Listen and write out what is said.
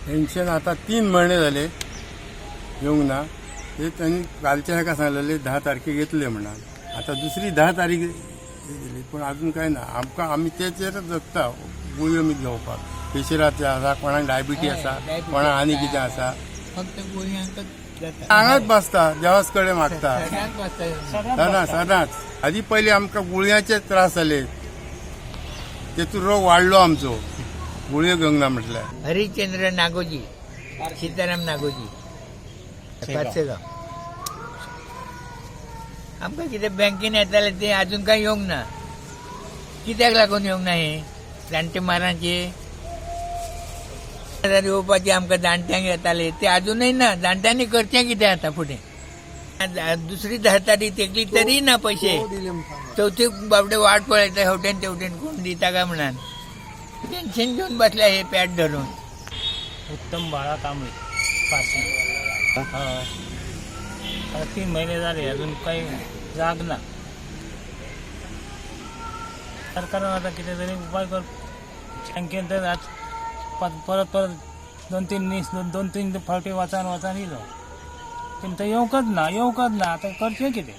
Pension आतां 3 म्हयने जाले येवंक ना. ते तांणी कालच्या हेका सांगलेले 10 तारखेक येतले म्हणून. आतां दुसरी 10 तारीख दिली, पूण अजून काय ना आमकां. आमी तेचेरच जगता, गुळयो बी घेवपाक. प्रेशराचे आसा कोणाक, डायबिटी आसा कोणाक, आनी कितें आसा. फक्त गोळयांकच जाता. हांगाच बसता, देवाच कडेन मागता. सदांच बसता. सदांच सदांच. आदी पयलीं आमकां गुळयांचे त्रास जाले, तेतून रोग वाडलो आमचो, गुळयो घेवंक ना म्हटल्यार. हरिश्चंद्र नागोजी, सीताराम नागोजी, पाचशेगाव. आमकां कितें बँकेन येताले ते अजून काय येवंक ना. कित्याक लागून येवंक ना? हे जाणटे मारांचे येवपाचे, आमकां जाणट्यांक येताले ते अजूनय ना. जाणट्यांनी करचें कितें आतां फुडें? दुसरी 10 तारीख तेकली तरी ना पयशे. चवथीक बाबडे वाट पळयता, हेवटेन तेवटेन कोण दिता काय म्हणान. टेन्शन घेवन बसल्या हे पॅट धरून. उत्तम बाळा कांबळे, पाशी. हय, आता 3 महिने झाले, अजून काही जाग ना. सरकारान आता कितें तरी उपाय कर. बँकेन तर आज परत परत दोन तीन दीस, दोन तीन फावटी वचान वचान येयलो, तेमकां येवंकच ना, येवंकच ना. आतां करचें कितें?